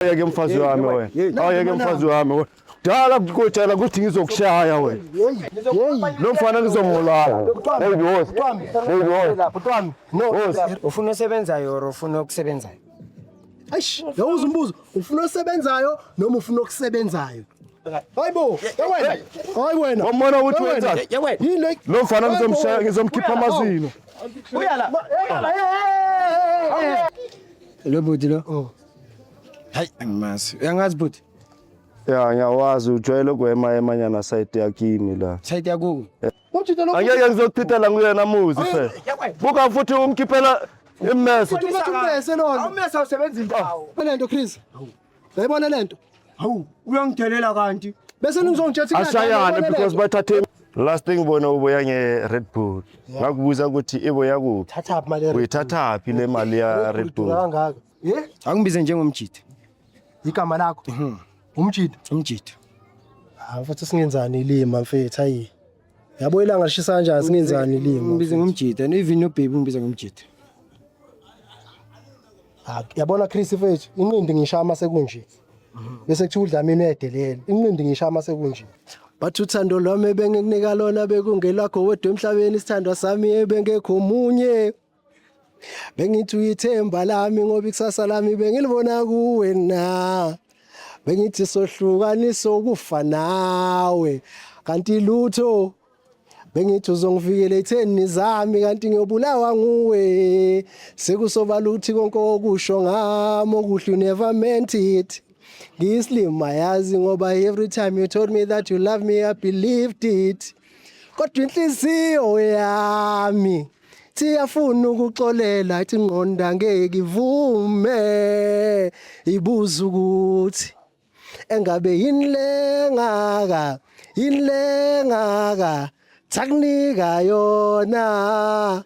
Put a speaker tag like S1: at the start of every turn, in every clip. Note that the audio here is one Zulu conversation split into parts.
S1: Yeke mfazi wami wena. Awuyeke mfazi wami wena. Dala kutshela ukuthi ngizokushaya wena. Lo mfana ngizomulala. Baby woza. Baby woza.
S2: No.
S1: Woza.
S2: Ufuna osebenzayo or ufuna okusebenzayo?
S3: Eish, yawuza umbuzo, ufuna osebenzayo noma ufuna okusebenzayo? Hayibo, wena. Hayi wena.
S1: Wambona ukuthi wenzani?
S3: Yini le?
S1: Lo mfana ngizomshaya, ngizomkhipha amazinyo.
S2: Lo bhuti lo? Oh. Hayi, angimazi. Uyangazi bhuti?
S1: Ya, ngiyawazi, ujwayele ukwema emanyana side yakimi la.
S2: Side yakuku.
S3: Umjita lo.
S1: Angeke ngizokuchithela nguyena muzi phela. Buka futhi umkhiphela immese.
S3: Uthi ummese lona.
S2: Awumese awusebenzi indawo.
S3: Lento Chris. Uyayibona lento?
S2: Hawu, uyangidelela kanti.
S3: Bese ningizongitshela ukuthi
S1: Ashayane because bathathe last thing bona ubuya nge Red Bull. Ngakubuza ukuthi ibuya kuphi?
S3: Thatha phi mali ye-Red Bull?
S1: Uyithathaphi le mali ya Red Bull?
S3: Kangaka. Eh?
S2: Angibize njengomjita.
S3: Igama lakho? Umjita.
S2: Umjita.
S3: Ah, mfethu, singenzani ilima mfethu, hayi. Yabo, ilanga lishisa kanjani, singenzani ilima?
S2: Ngibize ngomjita. No, even no baby ungibiza ngomjita.
S3: Ah, yabona Chris mfethu, inqindi ngishama sekunje. Bese kuthiwa uDlamini uyadelela. Inqindi ngishama sekunje. Bathi uthando lwami ebengikunika lona bekungelakho wedwa emhlabeni, isithandwa sami, ebengekho omunye. Bengithi uyithemba lami ngoba ikusasa lami bengilibona kuwe na. Bengithi sohlukanisa ukufa nawe. Kanti lutho. Bengithi uzongivikela etheni zami, kanti ngiyobulawa nguwe. Sekusobala ukuthi konke okusho ngami okuhle, you never meant it. Ngiyisilima yazi, ngoba every time you told me that you love me, I believed it. Kodwa inhliziyo yami siyafuna ukuxolela, ithi ingqondo angeke ivume, ibuza ukuthi engabe yini lengaka, yini lengaka thakunika yona,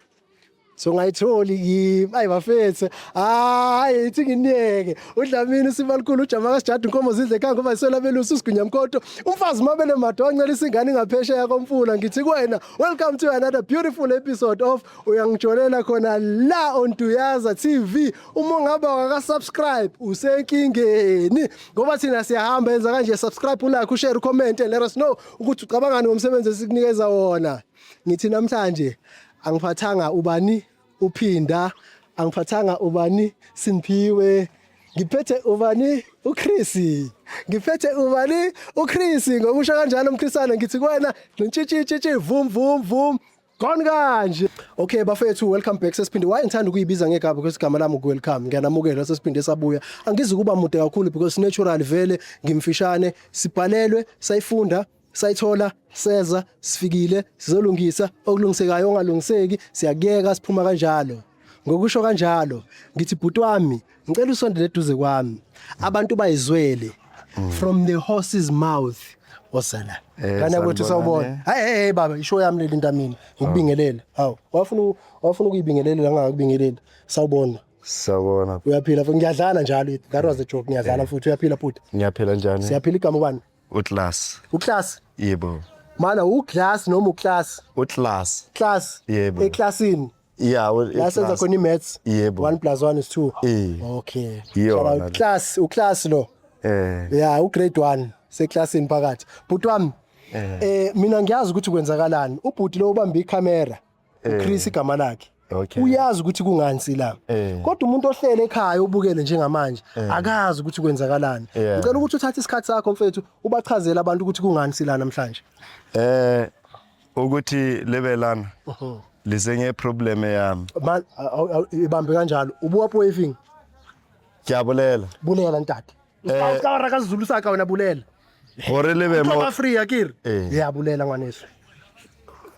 S3: so ngayitholi kimi. Ayi bafethu, hayi, ithi nginiyeke. UDlamini uSibalukhulu ujama kasijadu, inkomo zidle ekhaya ngoba iswela belusi, uSigunyamkhoto, umfazi mabele made wancelisa ingane ngaphesheya komfula. Ngithi kuwena, welcome to another beautiful episode of Uyangijolela khona la on Duyaza TV. Uma ungaba wakaka-subscribe, usenkingeni, ngoba thina siyahamba yenza kanje: subscribe, ulike, ushare, ucomment and let us know ukuthi ucabangani ngomsebenzi esikunikeza wona. Ngithi namhlanje angiphathanga ubani uphinda, angiphathanga ubani Simphiwe, ngiphethe ubani uChris, ngiphethe ubani uChris. Ngokusho kanjalo umchrisana, ngithi kuwena ntshitshitshitshi, vum vum vum. Gone kanje. Okay bafethu, welcome back. Sesiphinde. Why ngithanda ukuyibiza ngegama? Because igama lami welcome. Ngiyanamukela, sesiphinde sabuya. Angizukuba mude kakhulu because naturally vele ngimfishane. Sibhalelwe, sayifunda, sayithola, seza, sifikile, sizolungisa okulungisekayo, ongalungiseki siyakuyeka, siphuma kanjalo. Ngokusho kanjalo, ngithi bhuti wami, ngicela usondele eduze kwami. Abantu bayizwele from the horse's mouth. Wasala. Kana kwethu,
S1: Sanibonani.
S3: sawubona. Hey hey hey baba, ishow yami leli ntamini. Ngikubingelele. Hawu, wafuna ukuyibingelela ngangakubingelela. Sawubona.
S1: Sawubona.
S3: Uyaphila futhi? Ngiyadlala njalo. That was a joke. Ngiyadlala futhi. Uyaphila futhi?
S1: Ngiyaphila, njani?
S3: Siyaphila. Igama ubani?
S1: Uclass.
S3: Uclass.
S1: Yebo.
S3: Mana, uclass noma uclass?
S1: Uclass.
S3: Class.
S1: Yebo.
S3: Eklasini.
S1: Yeah,
S3: La senza khona i-maths.
S1: Yebo.
S3: 1 plus 1 is 2.
S1: Eh.
S3: Okay.
S1: Iyona
S3: Shout out.
S1: le.
S3: Class, uclass lo. Yeah, ugrade 1 seklasini phakathi. Bhuti wami. Mina ngiyazi ukuthi kwenzakalani. Ubhuti lo ubamba ikhamera. uChris igama lakhe. Uyazi ukuthi kungani sila. Kodwa umuntu ohlele ekhaya ubukele njengamanje akazi ukuthi kwenzakalani. Ngicela ukuthi uthathe isikhathi sakho mfethu, ubachazele abantu ukuthi kungani sila namhlanje.
S1: Ukuthi lebelana lizenye problem yami.
S3: Man, ibambe kanjalo. Ubuwa waving.
S1: Ngiyabulela.
S3: Bulela ntate. Uska ka Zulu saka wena, bulela.
S1: Gore lebe mo
S3: Tloga free akere.
S1: Eh.
S3: Ya, bulela ngwaneso.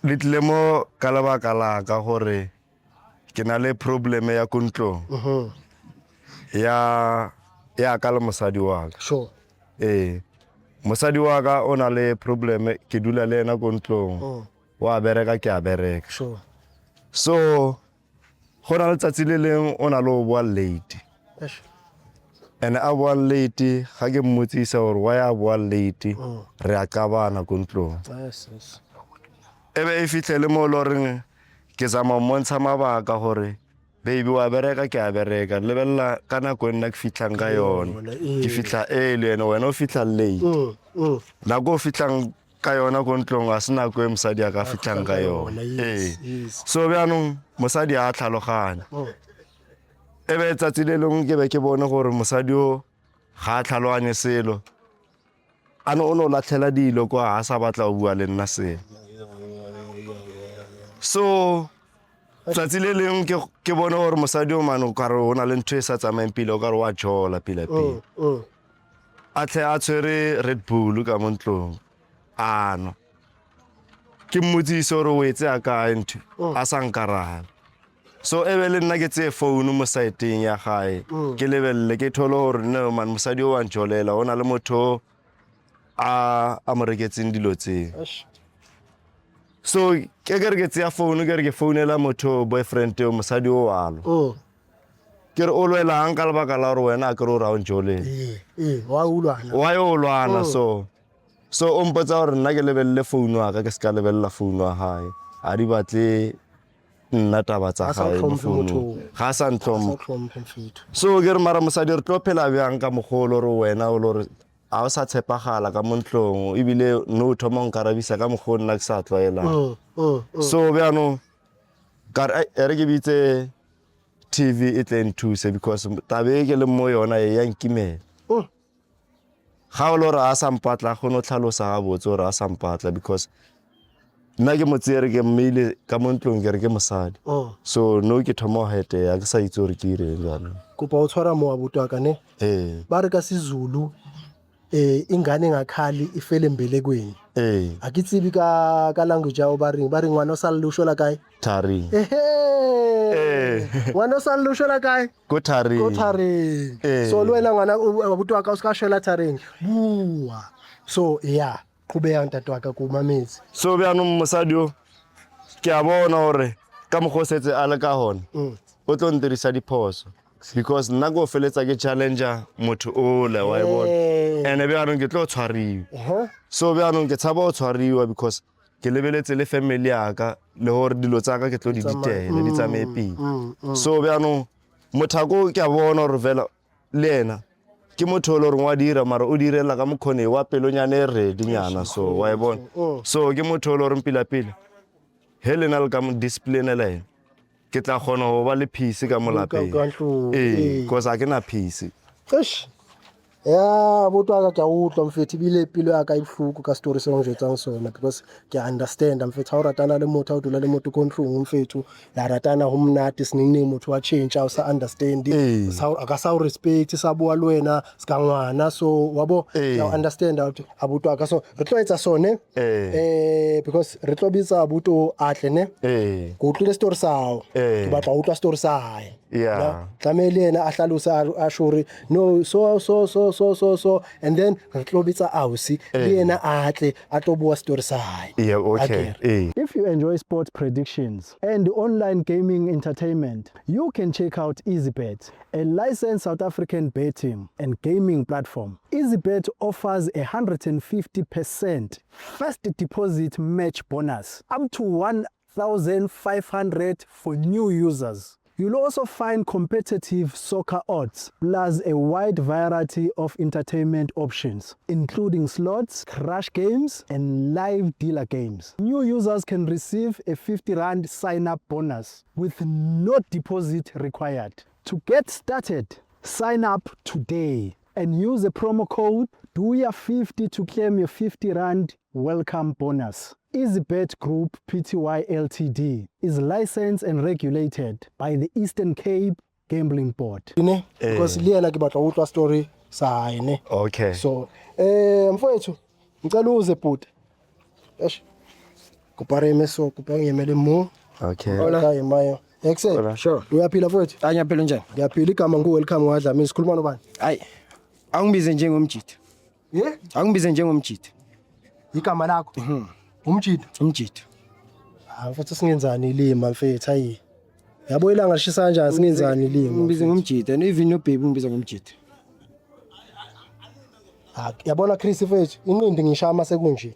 S1: Le tlile mo ka lebaka la ka gore ke na le problem ya ko ntlong ya ka le mosadi wa ka. Ee, mosadi wa ka o na le problem, ke dula le ena ko ntlong, wa bereka, ke a bereka. So go na letsatsi le leng o na le o boa late.
S3: Eish.
S1: And a boa late, ga ke mmotsisa gore why a boa late, re a qabana ko ntlong. E be e fitlhele mo e le goreng ke zama ho mmontsha mabaka gore Baby, wa bereka, ke a bereka. Lebelela ka nako e nna ke fitlhang ka yona. Ke fitlha early, ene wena o fitlha late. Nako o fitlhang ka yona ko ntlong a se nako e mosadi a ka fitlhang ka yona. Ee. So bjaanong mosadi a tlhaloganya. E be tsatsi le lengwe ke be ke bone gore mosadi o ga a tlhaloganye selo. A ne o no latlhela dilo kwa, a sa batla go bua le nna selo. So tsatsi le lengwe ke bone gore mosadi o mane o kare o na le ntho e sa tsamayeng pila, o kare wa jola pila pila. A tlhe a tshwere Red Bull ka mo ntlong a nwa. Ke mmotsise gore o etse a kae ntho, a sa nkarabe. So e be le nna ke tseye founu mo saeteng ya gae, ke lebelele, ke thole gore no man, mosadi o wa njolela, o na le motho a mo reketseng dilo tseo. So ke ke re ke tseya founu, ke re ke founela motho, boyfriend eo, mosadi o walo. Ke re o lwelang ka lebaka la gore wena a ke re o ra o njolela.
S3: Ee, wa ulwana.
S1: Wa yo lwana. So o mpotsa gore nna ke lebelele founu wa ka, ke se ka lebelela founu wa gae. A di batle nna taba tsa
S3: A sa
S1: gae mo
S3: hlomphe motho
S1: founung.
S3: oo.
S1: Ga a sa
S3: Sa
S1: ntlhomphe.
S3: tlhomphe, mfethu.
S1: So ke re, mara mosadi, re tlo phela bjang ka mogolo gore wena o le gore a o sa tshepagala ka mo ntlong, ebile no o thoma go nkarabisa ka mokgwa o nna ke sa tlwaelang? So bjaanong ka re, "Ai, e re ke bitse TV e tle nthuse, because tabe e ke leng mo yona e ya nkimela." Ga o le gore a sa mpatla, a kgone go tlhalosa gabotse gore a sa mpatla, because nna ke mo tsere, ke mmeile ka mo ntlong, ke re ke mosadi. So no ke thoma go heteya, ke sa itse gore ke ireng jaanong.
S3: Kopa o tshwara mo, abuti wa ka, ne?
S1: Ee.
S3: Ba re ka Sezulu ingane engakhali ifele embelekweni. A ke tsebe ka language yao ba reng, ba re ngwana o sa lle o shwela kae?
S1: Tharing.
S3: Ehe. Ngwana o sa lle o shwela kae?
S1: Ko tharing.
S3: Ko tharing. So le wena ngwana abuti wa ka, o se ka shwela tharing, bua. So ya qhubeka, ntate wa ka, ko mametse.
S1: So bjaanong mosadi o, ke a bona gore ka mokgwa o setse a le ka gona, o tlo ntirisa diphoso, because nna ko feletsa ke challenger motho ole wa e bona. Ene bjaanong ke tlo tshwariwa. So bjaanong ke tshaba go tshwariwa, because ke lebeletse le family ya ka, le gore dilo tsa ka ke tlo di ditele di tsamaye pele. So bjaanong mothako ke a bona gore fela le ena ke motho o le goreng wa dira, mara o direla ka mokgone wa pelonyane e readynyana, so wa e bona. So ke motho o le goreng pila-pila he lena le ka mo disciplinela ena, ke tla kgona go ba le peace ka mo lapeng.
S3: Ka ntlong.
S1: Ee, cause a ke na peace.
S3: Eish. Ya abuti wa ka, ke a utlwa, mfethu, ebile pelo ya ka e bohloko ka story se o njwetsang sona, because ke a understand, mfethu, ha o ratana le motho, ha o dula le motho ko ntlong, mfethu, la ratana ho monate senengneng, motho wa change, o sa understand. A ka sa o respect, sa bua le wena ska ngwana, so wa bo. Ke a understand, abuti wa ka. So re tlo etsa sone because re tlo bitsa abuti o atle, ne? Ke utlwile story sa hao. Ke batla ho utlwa story sa hae. Tlamehile yena a hlalose, a sho hore no, so so so so so so, and then re tlo bitsa ausi le yena a tle a tlo bua story sa hae.
S1: Yeah, okay.
S3: Akere.
S1: Ee.
S4: If you enjoy sports predictions and online gaming entertainment, you can check out EasyBet, a licensed South African betting and gaming platform. EasyBet offers a 150% first deposit match bonus up to 1,500 for new users. You'll also find competitive soccer odds, plus a wide variety of entertainment options, including slots, crash games, and live dealer games. New users can receive a 50 Rand sign up bonus with no deposit required. To get started, sign up today and use the promo code DUYA50 to claim your 50 Rand welcome bonus. EasyBet Group Pty Ltd is licensed and regulated by the Eastern Cape Gambling Board.
S3: Ne, because le yena ke batla ho utlwa story sa hae, ne?
S1: Okay.
S3: So mfowethu, ngicela uze, bhuti. Eish, kopa re eme, so kopa ngiyemele mo. Ka emayo Excel.
S2: Sure.
S3: Uyaphila, mfowethu?
S2: Hayi, ngiyaphila, njani?
S3: Ngiyaphila. Igama ngu Welcome wadlamini. Sikhuluma nobani?
S2: Hayi. Awungibize njengomjita.
S3: Ye?
S2: Awungibize njengomjita.
S3: Igama lakho umjida?
S2: Umjita.
S3: Ah, mfowethu, singenzani ilima, mfethu? Hayi, yabo, ilanga lishisa kanjani, singenzani ilima?
S2: Ngibize ngomjita, and even no baby ungibiza ngomjita.
S3: Ah, yabona Chris, mfethu, inqindi ngishaya mase kunje.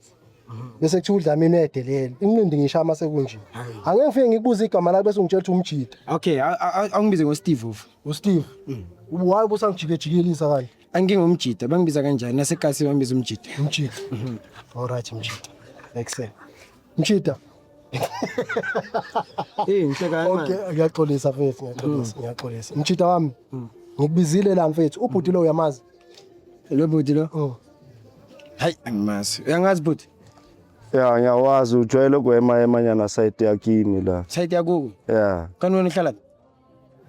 S3: Bese kuthiwa uDlamini uyadelela. Inqindi ngishaya mase kunje. Angeke ngifike ngikubuze igama lakho bese ungitshela ukuthi umjita.
S2: Okay, awungibize ngoSteve of.
S3: USteve. Why ubusangijikejikelisa kanje?
S2: Angingumjita, bangibiza kanjani? Nasekasi bangibiza umjita.
S3: Mjita. All right mjita. Excellent. Mjita.
S2: Eh, ngihleka
S3: Okay, ngiyaxolisa mfethu, ngiyaxolisa, ngiyaxolisa. Mjita wami. Ngikubizile la mfethu. Ubhuti lo uyamazi?
S2: Lo bhuti lo?
S3: Oh.
S2: Hayi, angimazi. Uyangazi bhuti?
S1: Ya, ngiyawazi ujwayele ukuema emanyana side yakini la.
S2: Side yakuko.
S1: Ya.
S2: Kanti wena uhlala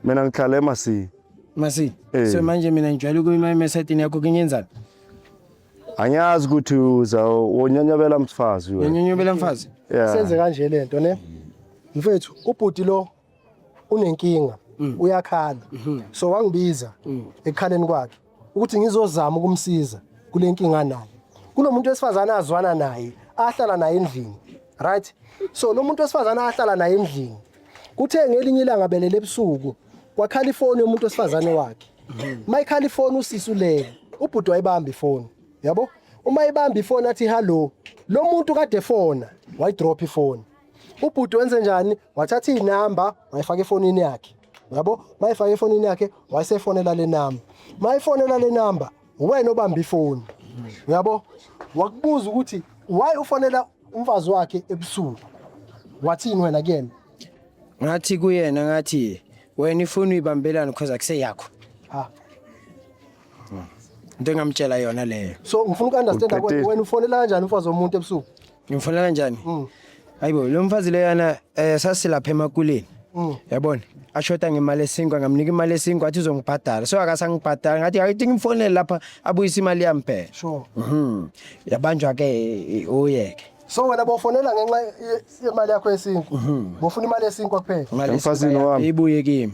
S1: Mina ngihlala eMasi.
S2: Masi.
S1: Eh.
S2: So manje mina ngijwayele ukuyima emesayidini yakho ngiyenzani?
S1: Angiyazi ukuthi uza wonyanyabela mfazi wena.
S2: Nginyonyobela mfazi.
S1: Ya.
S3: Senze kanje lento ne. Mfethu, ubhuti lo unenkinga, uyakhala. So wangibiza ekukhaleni kwakhe ukuthi ngizozama ukumsiza kule nkinga anayo. Kunomuntu wesifazane azwana naye, ahlala naye endlini. Right? So lo muntu wesifazane ahlala naye endlini. Kuthe ngelinye ilanga belele ebusuku kwakhala ifoni yomuntu wesifazane wakhe. Mayikhala ifoni usisi ulele, ubhuti wayibamba ifoni. Yabo? Uma ibamba ifoni athi hello, lo muntu kade fona, wayidrop ifoni. Ubhuti wenze njani? Wathatha inamba wayifaka efonini yakhe. Yabo? Mayifaka efonini yakhe wayesefonela le namba. Mayifonela le namba, wena obamba ifoni. Uyabo? Wakubuza ukuthi why ufonela umfazi wakhe ebusuku. Wathini wena kuyena?
S2: Ngathi kuyena ngathi wena ifoni uyibambelani because akuseyakho.
S3: Ha.
S2: Into engamtshela yona leyo.
S3: So ngifuna uku-understand
S1: Uqedile.
S3: wena ufonela kanjani umfazi womuntu ebusuku?
S2: Ngimfonela kanjani? Hayibo, lo mfazi leyana sasilapha emakuleni. Yabona? Ashota ngemali esinkwa ngamnika imali esinkwa athi uzongibhadala. So akasangibhadala ngathi ayithi ngimfonele lapha abuyise imali yami phela.
S3: Sure.
S2: Yabanjwa ke uyeke.
S3: So wena bofonela ngenxa yemali yakho yesinkwa. Bofuna imali yesinkwa kuphela.
S2: Imali
S1: Emfazini
S2: esinkwa
S1: wami.
S2: Ibuye kimi.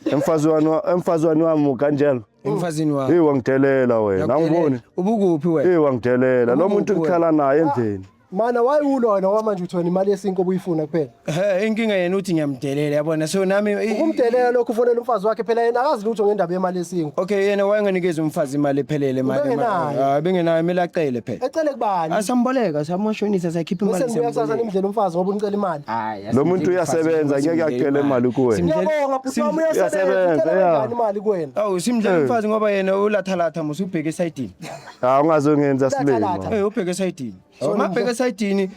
S1: Emfazi wami emfazi wami kanjalo.
S2: Emfazini wami.
S1: Hey wangidelela wena. Angiboni.
S2: Ubukuphi wena?
S1: Hey wangidelela. Lo muntu
S2: Ubukuphi
S1: ngikhala naye endlini.
S3: Mana why ulwa wena ngoba manje uthi wena imali yesinkwa obuyifuna kuphela.
S2: He inkinga yena uthi ngiyamdelela yabona. So nami
S3: Ukumdelela lokhu ufonela umfazi wakhe phela yena akazi lutho ngendaba yemali yesinkwa.
S2: Okay yena wayenganikeza umfazi imali ephelele imali.
S3: Ubengenayo.
S2: Ah bengenayo imali acele phela.
S3: Ecele kubani?
S2: Asamboleka samashonisa sakhipha imali
S3: Bese nibuya kusasa
S2: samboleka.
S3: nimdlela umfazi ngoba unicela imali.
S2: Hayi
S1: Lo muntu uyasebenza ngeke acele imali kuwe.
S3: Ngiyabonga bhuti wami uyasebenza.
S1: Uyasebenza,
S3: Ucela
S1: yeah.
S3: kanjani imali kuwena?
S2: Awu simdlela umfazi ngoba yena ulathalatha musu ubheke esayidini.
S1: Ah ungazongenza silima.
S3: Latha-latha.
S2: Eh ubheke esayidini. Mabheke esayidini.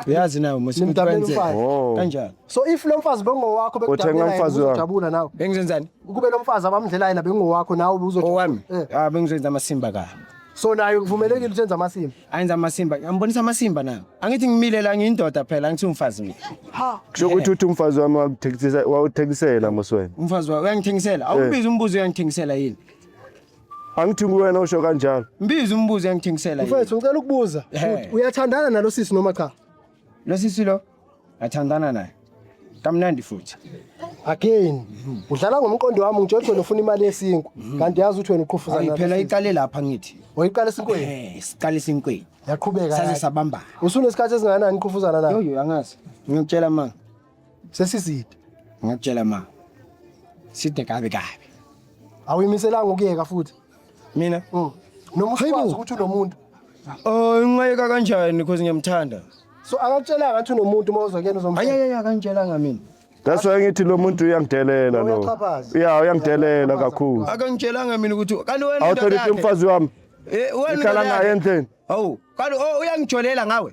S2: Uyazi nawe musu
S3: Nimdabulela umfazi.
S1: Oh.
S2: Kanjani?
S3: So if lo mfazi bengowakho
S1: Uthenga
S3: bekudabulela yena
S1: umfazi wakho.
S3: uzojabula nawe.
S2: Bengizenzani?
S3: Ukube lo mfazi abamdlela yena bengowakho nawe ubuzojabula.
S2: Owami.
S3: Eh.
S2: Ah bengizoyenza amasimba ka.
S3: So naye kuvumelekile ukuthi enze amasimba.
S2: Ayenza amasimba. Ngambonisa amasimba na. Angithi ngimile la ngiyindoda phela angithi umfazi mina.
S3: Ha.
S1: Kusho ukuthi uthi umfazi wami wakuthekisela wawuthekisela mos wena.
S2: Umfazi wakho uyangithengisela. Awubizi umbuzo uyangithengisela yini?
S1: Angithi nguwena usho kanjalo.
S2: Mbizi umbuzo uyangithengisela yini?
S3: Mfethu ngicela ukubuza.
S2: Ehhe.
S3: Ukuthi Uyathandana nalo sisi noma cha?
S2: Lo sisi lo athandana naye. Kamnandi futhi.
S3: Again. Udlala ngomqondo wami ngitshela ukuthi wena ufuna imali yesinkwa. Kanti yazi ukuthi wena uqhufuzana
S2: Hayi
S3: nalo.
S2: phela
S3: sisi.
S2: iqale lapha ngithi.
S3: Wayiqala esinkweni.
S2: Siqale isinkweni.
S3: Yaqhubeka.
S2: Saze
S3: yakhe.
S2: sabambana.
S3: Usunesikhathi esingakanani uqhufuzana naye?
S2: Yoyo angazi. Ngiyakutshela manga.
S3: Sesiside.
S2: Ngiyakutshela manga. Side kabi kabi.
S3: Awuyimiselanga ukuyeka futhi.
S2: Mina
S3: Noma
S2: Hayibo.
S3: usukwazi ukuthi unomuntu.
S2: Oh ngayeka kanjani because ngiyamthanda.
S3: So akakutshelanga ngathi unomuntu uma uzokuyena
S2: Hayi
S3: uzomfuna.
S2: hayi akangitshelanga mina.
S1: That's why ngithi lo muntu uyangidelela lo.
S3: Uyaxhaphaza.
S1: Yeah uyangidelela kakhulu.
S2: Akangitshelanga mina ukuthi kanti wena indoda
S1: Awutholithi
S2: yakhe.
S1: umfazi wami.
S2: Eh wena
S1: Ngikhala
S2: indoda
S1: naye
S2: yakhe.
S1: endlini.
S2: Hawu kanti oh uyangijolela ngawe.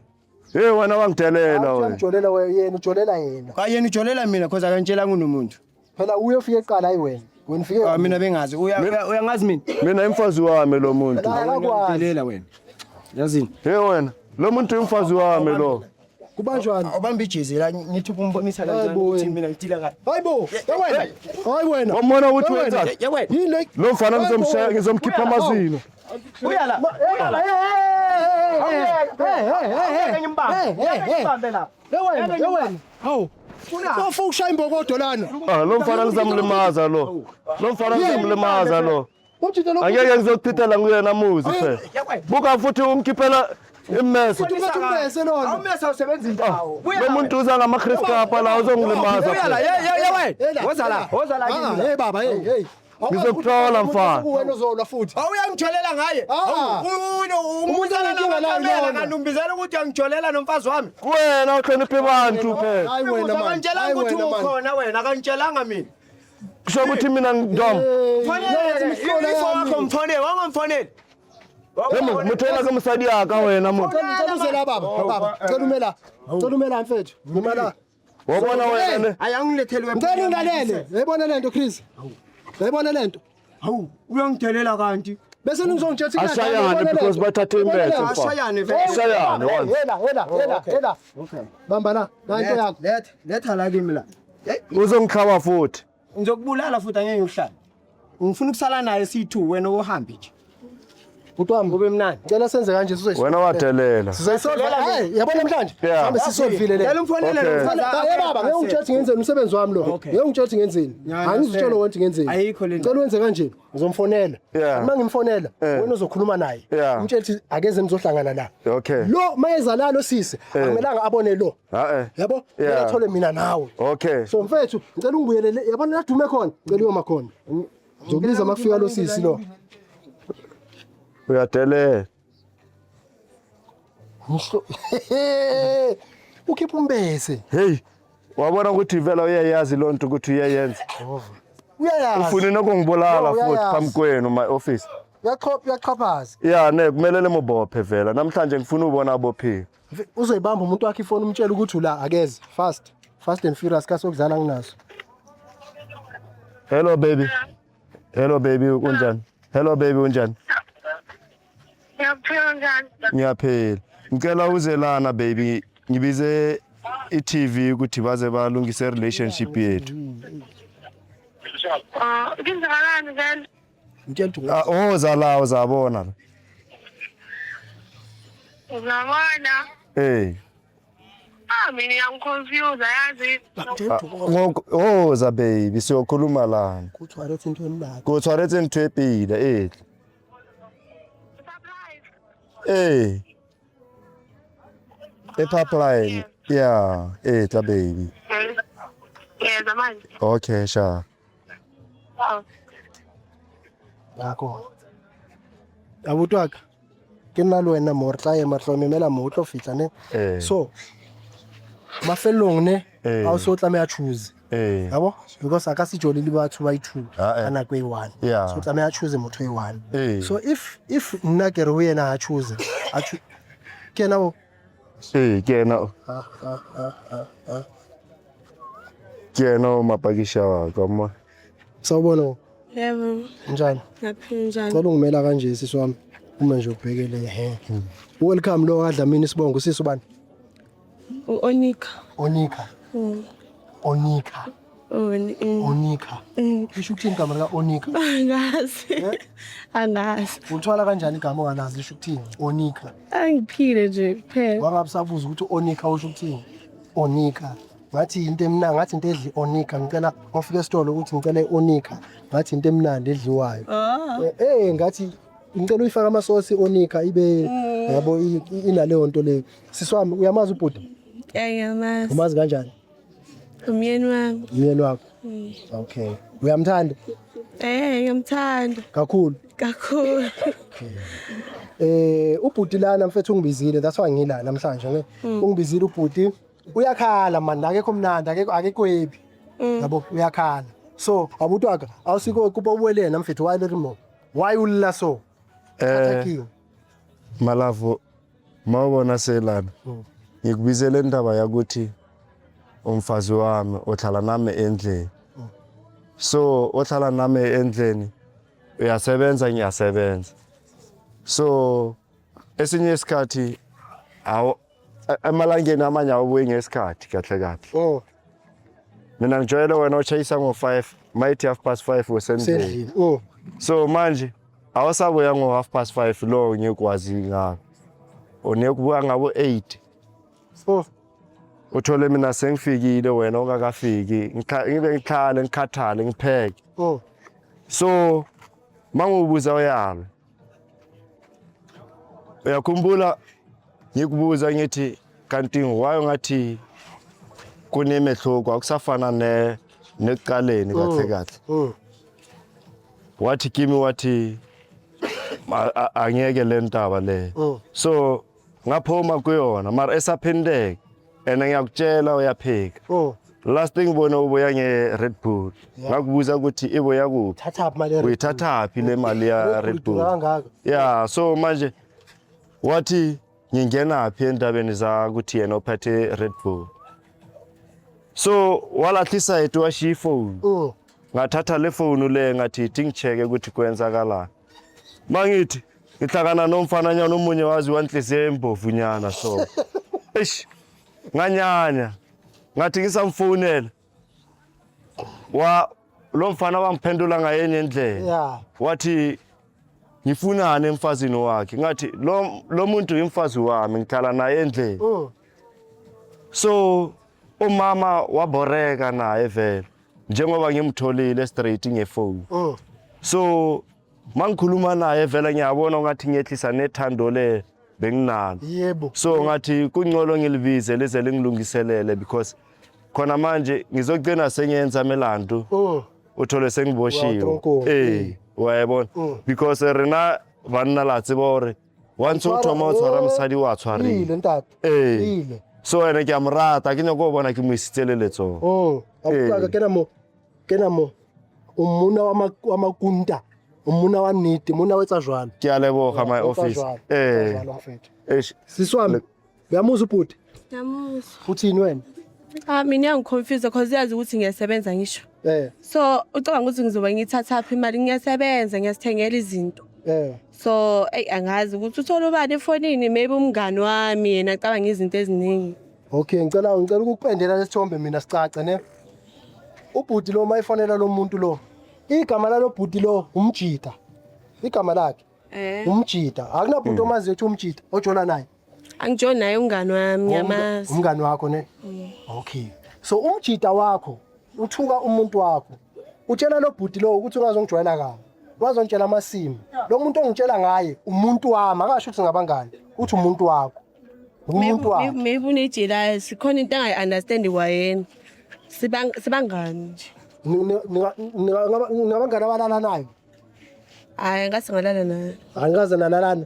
S1: Hey wena wangidelela wena.
S3: Uyamjolela yena ujolela yena.
S2: Ka yena ujolela mina because akangitshelanga unomuntu.
S3: Phela uye ufike eqala hayi wena. Wena ufike
S2: Ah mina bengazi. Uyangazi mina.
S1: Mina imfazi wami lo muntu.
S3: Akakwazi.
S2: Uyangidelela wena. Yazini.
S1: Hey wena, lo muntu imfazi wami lo.
S3: Kubanjwani?
S2: Awubamba ijezi la ngithi ukumbonisa
S3: Hayi
S2: kanjani
S3: bo
S2: ukuthi
S3: wena.
S2: mina ngidila kahle.
S3: Hayibo, wena. Hayi wena.
S1: Wambona ukuthi
S3: Hayi wena.
S1: wenzani?
S2: Ya wena.
S3: Yini le?
S1: Lo mfana
S3: Hayi bo
S1: ngizomshaya
S3: wena.
S1: ngizomkhipha amazinyo.
S2: Uya la.
S3: Hey, hey, hey, hey. Hey, hey, hey. Hey wena, hey wena. Hawu. Sofa ukushaya imbokodo lana.
S1: Ah lo mfana ngizamlimaza lo. Lo mfana ngizamlimaza lo.
S3: Umjita lo.
S1: Angeke ngizokuchithela nguyena muzi phela. Buka futhi umkhiphela immese.
S3: Uphethe ummese lona.
S2: Awumesa usebenza indawo.
S1: Lo muntu uza ngama-Chris Kapa la uzongilimaza.
S2: Uya la.
S1: phela.
S2: Ye ye ye
S3: Hey la.
S2: wena. Woza la. Woza la
S3: Ah,
S2: kimi.
S3: hey baba, hey, hey.
S1: Ngizokuthola, mfana.
S3: Wena uzolwa futhi.
S2: Awuyangitholela ngaye.
S3: Ah.
S2: Umuntu
S3: anenkinga nayo lona.
S2: Kanti ukuthi uyangitholela nomfazi wami.
S1: Wena uhloniphe bantu phela.
S3: Hayi wena man.
S2: Akantshela
S3: Hayi
S2: ukuthi
S3: wena man.
S2: ukhona wena, akanttshelanga mina.
S1: Kusho ukuthi mina ngidom.
S2: Mfonele, ifo wakho mfonele, wangamfoneli.
S1: Motho ena ke mosadi wa ka wena mo.
S3: Cela uze la baba, baba. Cela ume la. Cela ume la mfethu. Ngima la.
S1: Wa bona wena ne.
S2: Ayangilethele
S3: Ngicela ungilalele. Uyayibona lento Chris? Uyayibona lento?
S2: Hawu, uyangitholela kanti.
S3: Bese ningizongitshela ukuthi
S1: Ashayane because bathathe impethe mfana.
S2: Ashayane vele.
S1: Ashayane once.
S3: Yela, yela, yela, yela. Bamba la, la into yakho.
S2: Letha, letha la kimi la. Hey,
S1: Uzongikhaba futhi.
S2: ngizokubulala futhi angeke ngihlale. Ngifuna ukusala naye siyi-2 wena uhambe nje.
S3: Bhuti wami,
S2: Kube mnandi.
S3: Ngicela senze kanje sizoyi.
S1: Wena wadelela.
S3: Sizoyisolve. Hey, yabona namhlanje?
S1: Yeah.
S3: Mhlambe sisolvile le.
S2: Cela umfonele
S1: Okay.
S2: lo mfazi.
S3: Hayi baba, ngeke ungitshele ukuthi ngenzeni umsebenzi wami lo.
S2: Okay.
S3: Ngeke ungitshele ukuthi ngenzeni.
S2: Yeah,
S3: Angizutshela
S2: understand.
S3: ukuthi ngenzeni.
S2: Ayikho le
S3: Ngicela wenze kanje, ngizomfonela.
S1: Yeah.
S3: Uma ngimfonela,
S1: Eh.
S3: wena uzokhuluma naye.
S1: Yeah.
S3: Umtshele ukuthi akeze nizohlangana la.
S1: Okay.
S3: Lo mayeza la lo sisi, akumelanga abone lo.
S1: Ha eh.
S3: Yabo?
S1: Yeah.
S3: Kumele athole mina nawe.
S1: Okay.
S3: So mfethu, ngicela ungibuyelele. Yabona la dume khona, ngicela uyoma khona. Ngizokubiza makufika lo sisi lo.
S1: Uyadelela.
S3: Ukhipha umbese.
S1: Hey. Wabona ukuthi vela uyayazi lonto ukuthi uyayenza.
S3: Uyayazi.
S1: Ufuna nokungibulala
S3: No,
S1: futhi
S3: uyayazi.
S1: phambi kwenu my office.
S3: Uyachopha, uyachaphaza.
S1: Yeah, ne kumele lemubophe vela. Namhlanje ngifuna ubona abophiwe.
S3: Uzoyibamba umuntu wakhe ifoni umtshele ukuthi ula akeze fast. Fast and furious kasokudlala nginaso.
S1: Hello baby. Hello baby, unjani? Hello baby, unjani?
S5: Ngiyaphila njani?
S1: Ngiyaphila. Ngicela uze lana baby, ngibize i-TV ukuthi baze balungise relationship yethu.
S5: Ah, kwenzakalani vele?
S3: Mtshele ukuthi
S1: Ah, oza la uzabona.
S5: Uzabona?
S1: Eh.
S5: Ah, mina uyangiconfuse yazi.
S1: Oza baby, siyokhuluma lana.
S3: kutshwaretse into emnandi.
S1: Ko tshwaretse ntho e pila eh.
S5: Surprise.
S1: Eh. E pipeline. Yeah, eh tla baby.
S5: Yeza manje.
S1: Okay, sha.
S5: Oh.
S3: Ngakho. Abuti wa ka. Ke nna le wena mo re tla ema re tla o memela mo o tlo fihla ne.
S1: Eh.
S3: So mafelong ne
S1: Eh.
S3: ha o so tlameha choose.
S1: Eh.
S3: Yabo? Because a ka se jole le batho ba i2
S1: Ah, eh.
S3: ka nako e one.
S1: Yeah.
S3: So tlameha choose motho e one.
S1: Eh.
S3: So if nna ke re ho yena ha choose, a ke yena o
S1: Eh, ke yena. Ke yena o mapakisha wa ka mo.
S3: Sawubona.
S5: Yebo,
S3: Njani?
S5: ngiyaphila njani?
S3: Cela ungimela kanje sisi wami. Uma nje ubhekele he. Welcome lo kaDlamini sibongo sisi ubani?
S5: U-Onika.
S3: Onika. Onika.
S5: Oni.
S3: Onika. Lisho ukuthini igama lika Onika?
S5: Angazi. Angazi.
S3: Ulithola kanjani igama ongalazi lisho ukuthini? Onika.
S5: Angiphile nje kuphela.
S3: Wangabe sabuza ukuthi Onika usho ukuthini? Onika. Ngathi into emnandi, ngathi into edli Onika. Ngicela wafika esitolo ukuthi ngicela iOnika. Ngathi into emnandi edliwayo.
S5: Oh.
S3: Eh ngathi ngicela uyifaka amasosi Onika ibe yabo inaleyo nto leyo. Sisi wami uyamazi ubhuti?
S5: Ngiyamazi.
S3: Umazi kanjani?
S5: Umyeni wami.
S3: Umyeni wakho. Okay. Uyamthanda
S5: Eh, ngiyamthanda
S3: kakhulu.
S5: kakhulu.
S3: Eh ubhuti lana mfethu ungibizile, that's why ngila namhlanje ne. Ungibizile ubhuti. Uyakhala man, akekho mnandi, akekho happy. Yabo uyakhala. So abuti waka awusiko kuba uwelena mfethu why le rimo? Why ulila so?
S1: Eh, Malavo mawubona selana. Ngikubizele indaba yakuthi umfazi wami ohlala nami endlini. So ohlala nami endlini uyasebenza ngiyasebenza. So esinye isikhathi awu emalangeni amanye awubuyi ngesikhathi kahle kahle.
S3: Oh,
S1: Mina ngijwayele wena utshayisa ngo-5 mayithi 5:30 usendlini.
S3: sendlini. Oh.
S1: So manje awusabuya ngo-5:30 lo ngikwazi ngako. Unekubuya ngabo 8.
S3: Oh.
S1: Uthole mina sengifikile wena ungakafiki ngibe ngihlale ngikhathale ngipheke.
S3: Oh.
S1: So mangubuza uyalo. Uyakhumbula ngikubuza ngithi kanti wayo ngathi kunemehluko akusafana ne nekuqaleni kahle kahle. Wathi kimi, wathi angeke le ntaba le. So ngaphuma kuyona, mara esaphindeka and ngiyakutshela uyaphika. Last thing ngibone ubuya nge-Red Bull, ngakubuza ukuthi ibuya kuphi.
S3: Thathaphi mali?
S1: Uyithathaphi le mali ya Red Bull?
S3: Kangaka.
S1: Ya, so manje wathi ngingenaphi endabeni zakuthi yena uphethe Red Bull. So walahlisa yethu, washiya ifoni. Ngathatha le phone le, ngathi ithi ngi-check ukuthi kwenzakalani. Mangithi ngihlangana nomfananyana omunye wazi wanhliziyo embovunyana, so eish, nganyanya, ngathi ngisamfonela wa lo mfana, wangiphendula ngayenye indlela. Wathi ngifunani emfazini wakhe? Ngathi lo muntu imfazi wami, ngihlala naye endlini. So umama waboreka naye vele njengoba ngimtholile straight ngefoni. So mangikhuluma naye vele ngiyabona ngathi ngiyehlisa nethando le benginalo. So ngathi kungcono ngilibize lize lingilungiselele, because khona manje ngizogcina sengiyenza melandu, uthole sengiboshiwe.
S3: Wa-tronkong.
S1: Wayabona, because rena banna la tseba hore once o thoma o tshwara mosadi, wa tshwarile.
S3: Ile ntate. Ile.
S1: So ene ke a mo rata, ke nyako go bona ke mo isitse le letsogo.
S3: Abuti, kena mo. Kena mo. O monna wa makunta. O monna wa nnete, monna o etsa jwalo.
S1: Ke a leboga, my
S3: O etsa
S1: office.
S3: jwalo, o etsa jwalo, mfethu.
S1: Eish.
S3: Sisi wami, uyamuzwa ubhuti?
S5: Ngiyamuzwa.
S3: Uthini wena?
S5: Ah, mina iyangi-confuse cause yazi ukuthi ngiyasebenza ngisho. So ucabanga ukuthi ngizoba ngiyithathaphi imali? Ngiyasebenza, ngiyazithengela izinto. So eyi, angazi ukuthi uthola ubani efonini, maybe umngani wami, yena acabanga izinto eziningi.
S3: Okay, ngicela ukukupendela lesithombe mina sicace ne. Ubhuti lo mayifonela lo muntu lo. Igama lalo bhuti lo umjida. Igama lakhe umjida. Akunabhuti omaziyo ethi umjida ojola naye.
S5: Angijoni naye, umngani wami, ngiyamazi.
S3: Umngani wakho ne? Okay. So umjida wakho uthuka umuntu wakho. Utshela lo bhuti lo ukuthi ungazongijwayela kabi. Wazongitshela amasimi. Lo muntu ongitshela ngaye umuntu wami, akasho ukuthi ngabangani. Uthi umuntu wakho. Umuntu wakhe.
S5: Maybe une-jealous, khona into angayi-understandi kwayena. Sibangani nje.
S3: Ningabangani abalala nayo?
S5: Hhayi, ngathi ngalala naye.
S3: Angikaze nalalana.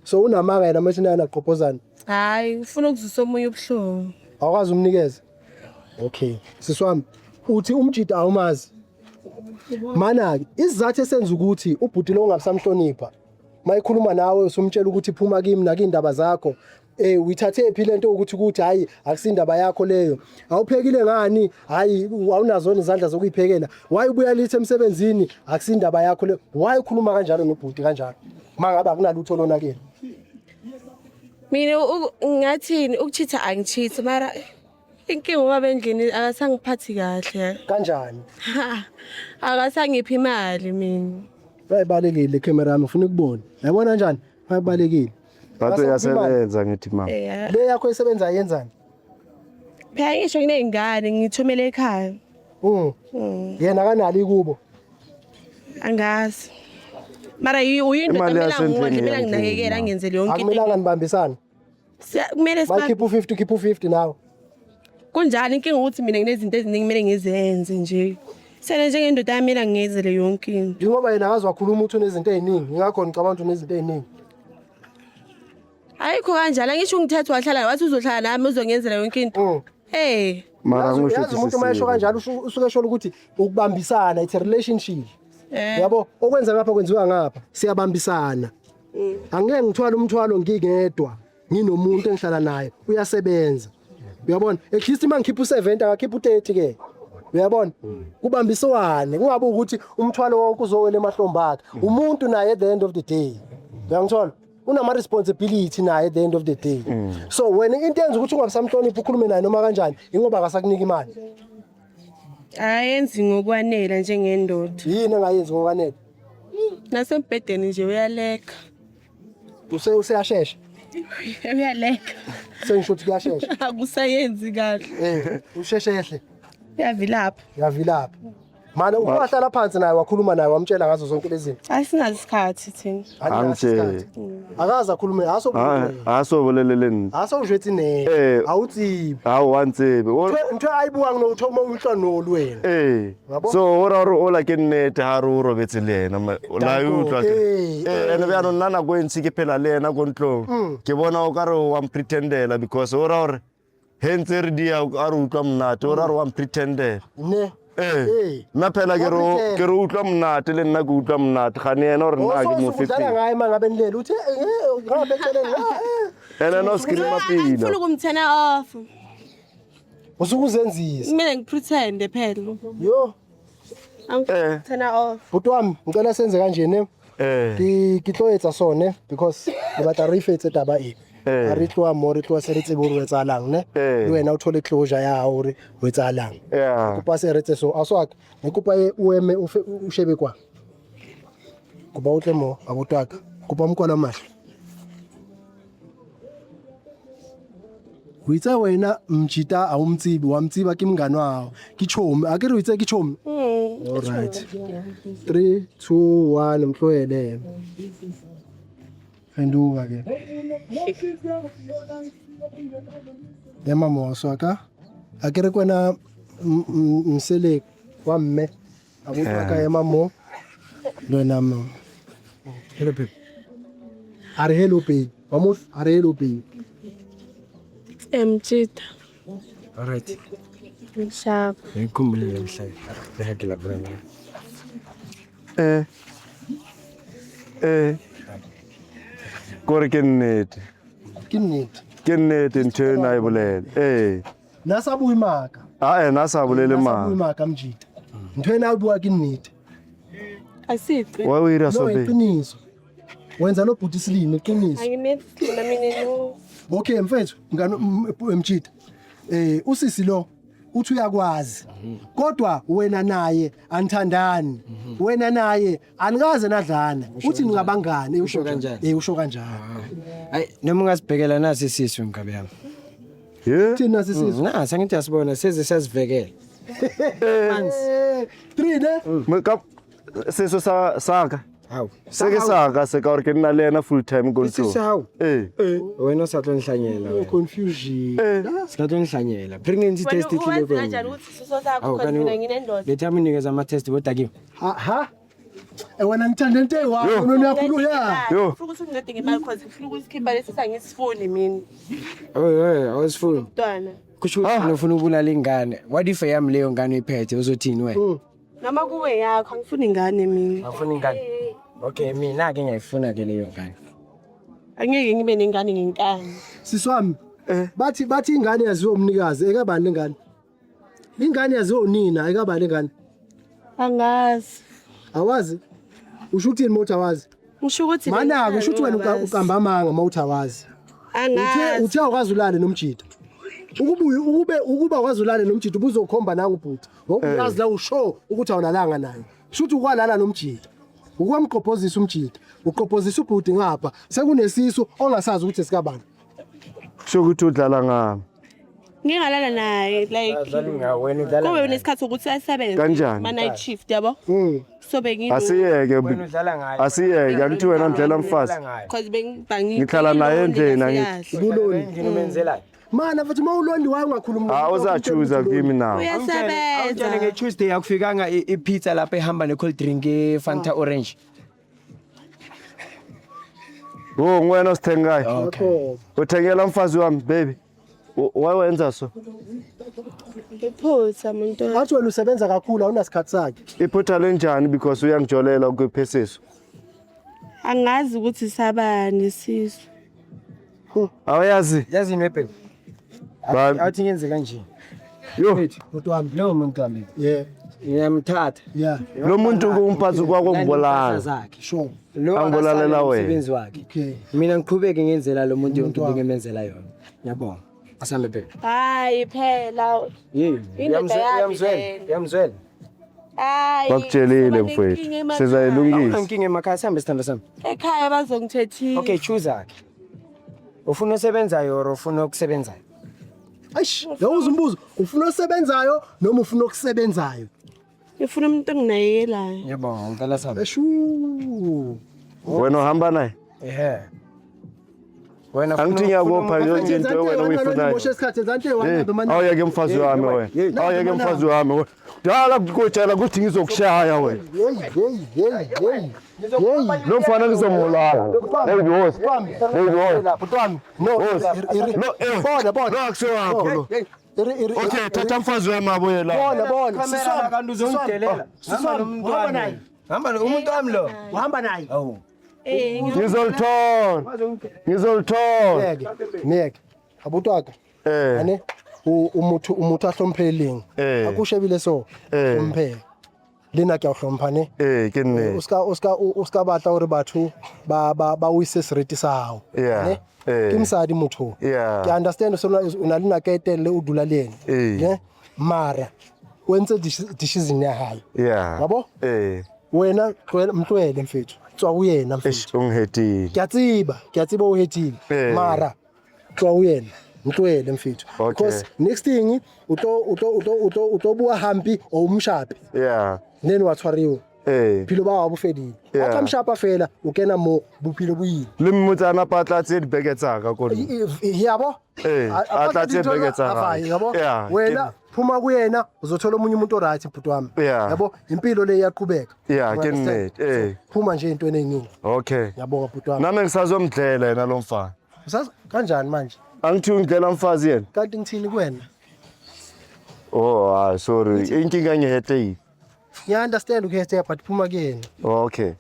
S3: So unamanga yena mase naye naqophozana.
S5: Hhayi, ufuna ukuzwisa omunye ubuhlungu.
S3: Awukwazi umnikeza. Okay. Sisi wami, uthi umjida awumazi. Mana ke isizathu esenza ukuthi ubhuti lo ungabisamhlonipha. Mayikhuluma nawe usumtshela ukuthi phuma kimi nakindaba zakho. Uyithathe phi lento ukuthi hayi, akusindaba yakho leyo. Awuphekile ngani? Hayi, awunazo izandla zokuyiphekela. Why ubuya late emsebenzini? Akusindaba yakho leyo. Why ukhuluma kanjalo nobhuti kanjalo? Mangabe akunalutho lonakele.
S5: Mina ngathini, ukuchitha angichithi, mara inkinga ubaba endlini akasangiphathi kahle.
S3: Kanjani?
S5: Akasangiphi imali mina.
S3: Bayibalekile camera yami, ngifuna ukubona. Yabona kanjani? Bayibalekile.
S1: Bathi uyasebenza, ngithi mama.
S3: Le yakho isebenza yenzani?
S5: Phela ngisho nginey'ngane, ngithumele ekhaya.
S3: Yena akanalo ikubo.
S5: Angazi. Mara uyindoda,
S1: Imali
S5: kumele
S1: yasendlini
S5: angondle, kumele
S1: iyangidinga.
S5: anginakekele, angenzele yonke into.
S3: Akumelanga nibambisane.
S5: Kumele
S3: Mayikhipha u50, ukhipha u50 nawe.
S5: Kunjani, inkinga ukuthi mina nginezinto eziningi kumele ngizenze nje. Sele njengendoda yami kumele ngiyenzele yonke into.
S3: Njengoba yena akazi wakhuluma ukuthi unezinto eziningi, ngakho ngicabanga ukuthi unezinto eziningi.
S5: Ayikho kanjalo, angisho ungithethe wahlala, wathi uzohlala nami, uzongenzela yonke into. Hey,
S1: Mara ngisho
S3: Yazi umuntu uma esho kanjalo usuke esho ukuthi ukubambisana, it's a relationship. Yabo, okwenza ngapha kwenziwa ngapha, siyabambisana. Angeke ngithwale umthwalo ngingedwa, nginomuntu engihlala naye, uyasebenza. Uyabona? At least uma ngikhipha u70 akakhipha u30 ke. Uyabona? Kubambiswane, kungabe ukuthi umthwalo wonke uzowela emahlombe akhe. Umuntu naye at the end of the day. Uyangithola? Unama responsibility naye at the end of the day. So wena into yenza ukuthi ungabisamhloniphi, ukhulume naye noma kanjani, ingoba akasakunika imali.
S5: Ayenzi ngokwanela njengendoda.
S3: Yini engayenzi ngokwanele?
S5: Nasembhedeni nje uyaleka.
S3: Useyashesha.
S5: Uyaleka.
S3: Sengisho ukuthi kuyashesha.
S5: Akusayenzi kahle.
S3: Usheshe ehle.
S5: Uyavilapha.
S3: Uyavilapha. Mana uwahlala phansi naye wakhuluma naye wamtshela ngazo zonke lezi zinto.
S5: Asinazo isikhathi thina.
S3: Alinaso
S1: Angitsheli.
S3: isikhathi. Akaze akhulume aso
S1: Ha so bolele le nna.
S3: aso ujwetsi ne.
S1: Eh.
S3: Awutsibi.
S1: Ha wa ntsebe.
S3: Ntho a e buang no thoma o utlwa no le wena.
S1: Ee.
S3: Wa bo?
S1: So o ra gore ola ke nnete ha re o robetse le ena la e
S3: Danko,
S1: utlwa ke.
S3: ee,
S1: Ee, ene bjaanong nna nako e ntsi ke phela le ena ko ntlong. Ke bona o ka re wa mpretendela because o ra gore he ntse re dia a re utlwa monate o ra re wa mpretendela.
S3: Ne.
S1: Ee.
S3: Ee.
S1: Nna phela ke re
S3: Wa pretend.
S1: ke re utlwa monate le nna ke utlwa monate gane ena gore nna ke mo
S3: Udlala
S1: feteng.
S3: ngaye mangabe nilele uthi eh ngabe eceleni ah, eh.
S1: Ene no screama pila.
S5: Angifuni ukumturn off.
S3: Usuke uzenzisa.
S5: Kumele ngipretende phela.
S3: Yo,
S5: Angifuni turn off.
S3: bhuti wami ngicela senze kanje ne.
S1: Eh.
S3: Ke tlo etsa so ne because ke batla re ifetse taba e.
S1: Eh.
S3: Ha re tloha mo re tloha se re tsebe hore o etsahalang ne.
S1: Eh.
S3: Le wena o thole closure ya hao hore o etsahalang.
S1: Yeah.
S3: Kopa se re etse so a so aka ne kopa e o eme o o shebe kwa. Kopa o tle mo abuti wa ka. Kopa mokwala mahlo. O itse wena mjita a o mtsibi wa mtsiba ke mngane wa hao. Ke chomi a ke re o itse ke chomi. All right. 3 2 1 mhloele. Phenduka ke. Ema moso ka. A ke re kwena msele wa mme. Abuti wa ka ema mo. Le wena mo.
S2: Hello babe.
S3: A re hello babe. Wa mo a re hello babe.
S5: Mjita.
S2: All right.
S5: Sharp.
S2: Ngikhumbulile mhla. Lehake la bra.
S1: Eh. Eh. Kore ke nnete.
S3: Ke nnete.
S1: Ke nnete ntho ena e bolela. Ee.
S3: Na sa bue maka.
S1: A ena a sa bolele
S3: Na sa bue
S1: maka.
S3: maka mjita. Ntho ena a bua ke nnete.
S5: Asiqi.
S1: Wa o ira so
S3: No
S1: be.
S3: iqiniso. Wenza lo bhuti silime iqiniso.
S5: Angimenzi silima mina no.
S3: Okay mfethu ngani mjita. Eh usisi lo uthi uyakwazi. Kodwa wena naye anithandani. Wena naye anikaze nadlana. Uthi ningabangani
S2: Usho kanjani?
S3: Eh usho kanjani.
S2: Hayi noma ungasibhekela nasi isisu nkabi yami.
S1: Ye?
S3: Thina sisisu.
S2: Nasi angithi yasibona seze siyazivekela.
S3: Eh 3 ne?
S1: Ka seso sa saka.
S2: Hawu.
S1: Se ke saka se ka gore ke nna le ena full time ko
S2: Isisu
S1: ntlong.
S2: sa hao?
S1: Ee.
S2: Wena o sa tlo nhlanyela wena.
S3: Confusion.
S2: Sika tlo nhlanyela. Pregnancy
S5: Wena
S2: test itlile
S5: uwazi
S2: ko.
S5: kanjani ukuthi isisu sakho
S2: Hawu
S5: because
S2: kani.
S5: mina nginendoda.
S2: Le time unikeza ama test bodakiwe.
S3: Ha ha. Eh wena ngithanda into eyi-one
S1: Yo.
S3: wena uyakhuluma ya.
S1: Yo.
S5: Ngifuna ukuthi ungincede ngemali cause ngifuna ukusikhipha lesi sangisifuni mina.
S2: Oy oy awusifuni.
S5: Mntwana.
S2: Kusho ukuthi wena ufuna ukubulala ingane. What if eyami leyo ngane uyiphethe uzothini wena?
S5: Noma kuwe yakho angifuni ingane mina.
S2: Awufuni ingane. Okay mina ke ngiyayifuna ke leyo ngane.
S5: Angeke ngibe nengane ngenkani.
S3: Sisi wami. Bathi ingane yaziwa umnikazi ekabani lengane? Ingane yaziwa unina ekabani lengane?
S5: Angazi.
S3: Awazi? Usho ukuthini mawuthi awazi?
S5: Ngisho ukuthi
S3: Mana ke usho ukuthi wena
S5: ngingabazi.
S3: uqamba amanga mawuthi awazi. Uthe
S5: Angazi.
S3: uthe awukwazi ulale nomjita. Ukuba ukuba ukwazi ulale nomjita ubuzokhomba nangu bhuti. Ngoba uyazi la usho ukuthi awulalanga naye. Shuthi ukwalala nomjita. Ukwamqobhozisa umjita, uqobhozisa ubhuti ngapha sekunesisu ongasazi ukuthi esikabani.
S1: Kusho ukuthi udlala ngami.
S5: Ngingalala naye like
S2: Adlala ngawe wena udlala.
S5: kube nesikhathi sokuthi asebenze.
S1: Kanjani?
S5: Ma night shift yabo. So bengi
S1: Asiyeke.
S2: Wena udlala ngaye.
S1: Asiyeke angithi wena ndlela mfazi.
S5: because bengibangi
S1: Ngihlala naye endlini, angithi.
S3: Buloni.
S2: Endlini umenzelayo.
S3: Mana futhi mawulondi waye ungakhulumi.
S1: Ah uzachuza kimi nawe.
S2: Awutshele
S5: Uyasebenza.
S2: nge-Tuesday akufikanga i-pizza lapha ehamba ne-cold drink e-Fanta Orange.
S1: Wo ngwena osithengayo.
S3: Okay.
S1: Uthengela mfazi wami baby. Why wenza so?
S5: Iphutha muntu.
S3: Athi wena usebenza kakhulu awunasikhathi sakhe.
S1: Iphutha lenjani because uyangijolela ukwiphesiso.
S5: Angazi ukuthi sabani sisu.
S1: Awuyazi?
S2: Yazini webheki.
S1: Ba-
S2: Awuthi ngenze kanje.
S1: Yo,
S3: Bhuti wami.
S2: Lowo muntu wami.
S3: Yeah.
S2: Ngiyamthatha.
S3: Yeah.
S1: lo muntu kumphathi kwakho ngibulala.
S2: zakhe.
S3: Sure.
S2: Lo
S1: Angibulalela
S2: akasale
S1: wena.
S2: umsebenzi wakhe.
S3: Okay.
S2: Mina ngiqhubeke ngenzela lo muntu yonke into
S3: wami.
S2: engimenzela yona. Ngiyabonga. Asambe bheki.
S5: Hayi phela.
S2: Yini?
S5: Indoda yami
S2: Uyamzwela?
S5: lena.
S2: Uyamzwela?
S5: Hayi.
S1: Bakutshelile
S5: soba
S1: mfowethu.
S5: nenkinga emakhaya.
S1: Sizayilungisa.
S2: Inkinga emakhaya sihambe sithando sami.
S5: Ekhaya bazongithethisa.
S2: Okay, choose akhe. Ufuna osebenzayo or ufuna okusebenzayo?
S3: Eish, lo umbuzo, ufuna osebenzayo noma ufuna okusebenzayo?
S5: Ngifuna umuntu onginakekelayo.
S2: Ngiyabonga ngicela sami.
S3: Eshu.
S1: Wena uhamba naye?
S2: Ehhe. Wena
S1: Angithi ngiyakupha yonke into wena oyifunayo.
S3: Moshe isikhathi ezanti wena manje.
S1: Awuyeke mfazi wami wena. Awuyeke mfazi wami wena. Dala kutshela ukuthi ngizokushaya wena.
S3: Hey hey hey hey. Hey.
S1: Lo mfana ngizomulala. Hey boss. Hey boss.
S3: Bhuti wami. No.
S1: No, eh.
S3: Bona bona.
S1: Lo akusiwakho lo.
S3: Iri iri.
S1: Okay, thatha mfazi wami abuye la.
S3: Bona bona.
S2: Siswami kanti uzongidelela.
S3: Siswami,
S2: Hamba nomuntu
S3: uhamba
S2: wami.
S3: naye.
S2: Hamba umuntu wami lo.
S3: Uhamba naye.
S2: Awu.
S5: Eh,
S1: Ngizolithola. Ngizolithola.
S3: Ngeke. Ngeke. Abuti waka.
S1: Eh.
S3: Ane umuthu umuthu a hlomphele
S1: Eh.
S3: Akushebile so.
S1: Eh.
S3: Hlomphele. Le nna ke a o hlompha ne.
S1: Eh, ke
S3: O
S1: nnete.
S3: ska o ska o ska batla hore batho ba ba ba wise seriti sa hao.
S1: Yeah.
S3: Ne?
S1: Eh.
S3: Ke mosadi motho.
S1: Yeah.
S3: Ke understand so o na le nako e telele o dula le ena.
S1: Eh.
S3: Ne? Mara o entse decision ya hae.
S1: Yeah.
S3: Wabo?
S1: Eh.
S3: Wena tlohela mtlohele mfethu. Tswa ho yena mfethu.
S1: Eish, ungihethile.
S3: Ke a tseba, ke a tseba o hethile.
S1: Eh.
S3: Mara tswa ho yena. Mtlohele mfethu.
S1: Okay.
S3: Because next thing o tlo o tlo o tlo o tlo o tlo bua hampi o umshape.
S1: Yeah.
S3: Then wa tshwariwa.
S1: Eh.
S3: Bophelo ba hao bo fedile.
S1: Yeah.
S3: Ha tla mshapa fela o kena mo bophelo bo ile.
S1: Le mmotsana pa tlatse dibeke tsa ka ko.
S3: Yabo?
S1: Eh, a tlatse beke tsa
S3: hae. Yabo?
S1: Yeah,
S3: Wena phuma kuyena uzothola omunye umuntu oright bhuti wami.
S1: Yeah.
S3: Yabo? Impilo le iyaqhubeka.
S1: Yeah,
S3: You
S1: ke
S3: understand?
S1: nnete, eh.
S3: So, phuma nje entweni eziningi.
S1: Okay.
S3: Ngiyabonga bhuti wami.
S1: Nami ngisazomdlela yena lo mfana.
S3: Usaz kanjani manje?
S1: Angithi ungidlela mfazi yena?
S3: Kanti ngithini kuwena?
S1: Oh, ah, sorry. Inkinga ngihethe.
S3: Ngiya understand ukuhethe but phuma kuyena.
S1: Okay.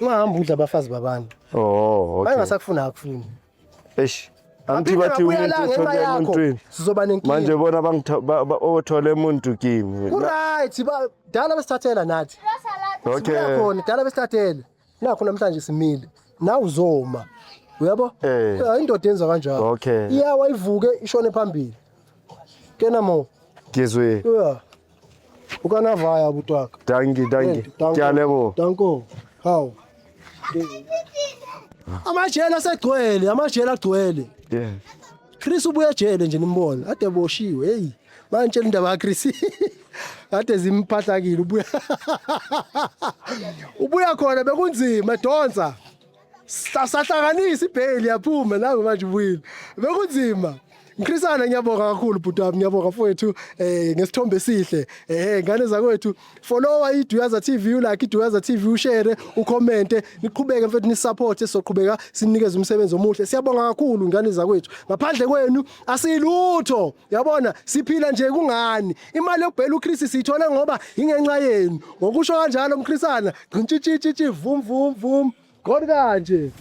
S3: Ungahamba udla abafazi babantu.
S1: Oh, okay.
S3: Bangasakufuna akufuni.
S1: Eish. Angithi bathi umuntu uthole emuntwini.
S3: Sizoba nenkinga.
S1: Manje bona bangithola umuntu kimi.
S3: Ku right ba dala besithathela nathi.
S1: Okay.
S3: Sibuya khona dala besithathele. Nakho namhlanje simile. Nawe uzoma. Uyabo?
S1: Eh.
S3: Indoda yenza kanjalo.
S1: Okay.
S3: Iyawa ivuke ishone phambili. Kena mo.
S1: Ngizwe.
S3: Yeah. Ukanavaya butwaka.
S1: Dankie, dankie. Ke a leboha.
S3: Danko. Hawu. Amajele asegcwele, amajele agcwele.
S1: Yeah.
S3: Chris ubuye ejele nje nimbona. Ade boshiwe, hey. Mantshela indaba kaChris. Ade zimphahlakile ubuya. Ubuya khona bekunzima donsa. Sahlanganisa ibheli yaphuma nangu manje ubuyile. Bekunzima. Mkhrisana ngiyabonga kakhulu bhuti wami ngiyabonga mfowethu eh ngesithombe esihle eh ngane zakwethu follower iDuyaza TV u like iDuyaza TV ushare ucommente niqhubeke mfethu ni support soqhubeka sinikeze umsebenzi omuhle siyabonga kakhulu ngane zakwethu ngaphandle kwenu asilutho yabona siphila nje kungani imali yokubhela uChris siyithole ngoba ingenxa yenu ngokusho kanjalo mkhrisana gqintshitshitshi vum vum vum God kanje.